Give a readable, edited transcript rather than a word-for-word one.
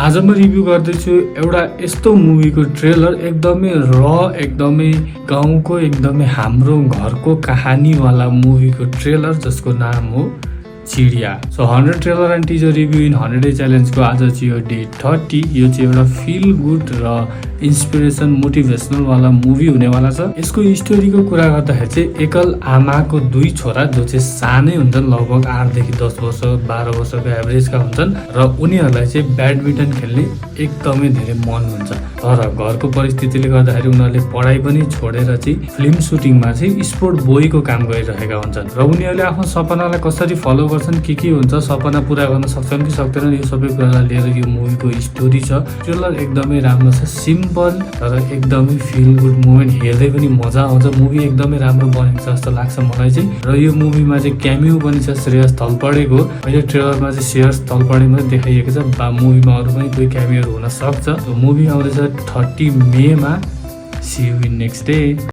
आज म रिभ्यू गर्दैछु एउटा यस्तो मुभीको ट्रेलर, एकदमै एकदमै गाउँको, एकदमै हाम्रो घरको कहानीवाला मुभीको ट्रेलर जसको नाम हो Chidiya. So 100 trailer and teaser review in 100 day च्यालेन्जको आज चाहिँ यो डे 30। यो चाहिँ एउटा फिल गुड र इन्सपिरेसन मोटिभेसनल वाला मुभी हुनेवाला छ। यसको स्टोरीको कुरा गर्दाखेरि चाहिँ एकल आमाको 2 छोरा जो चाहिँ सानै हुन्छन्, लगभग 8 देखि 10 वर्ष 12 वर्षको एभरेजका हुन्छन् र उनीहरूलाई चाहिँ ब्याडमिन्टन खेल्ने एकदमै धेरै मन हुन्छ। तर घरको परिस्थितिले गर्दाखेरि उनीहरूले पढाइ पनि छोडेर चाहिँ फिल्म सुटिङमा चाहिँ स्पोर्ट बोयको काम गरिरहेका हुन्छन् र उनीहरूले आफ्नो सपनालाई कसरी फलो गर्छन्, के हुन्छ, सपना पुरा गर्न सक्छन् कि सक्दैनन्, यो सबै कुरालाई लिएर यो मुभीको स्टोरी छ। ट्रेलर एकदमै राम्रो छ, सिम्पल तर एकदमै फिल गुड मोमेन्ट, हेर्दै पनि मजा आउँछ। मुभी एकदमै राम्रो बनेको छ जस्तो लाग्छ मलाई चाहिँ। र यो मुभीमा चाहिँ क्यामियो पनि छ श्रेयस थलपडेको। अहिले ट्रेलरमा चाहिँ श्रेयस थलपडे मात्रै देखाइएको छ, मुभीमा अरू पनि कोही क्यामियोहरू हुन सक्छ। मुभी आउँदैछ 30 मेमा। See you in next day.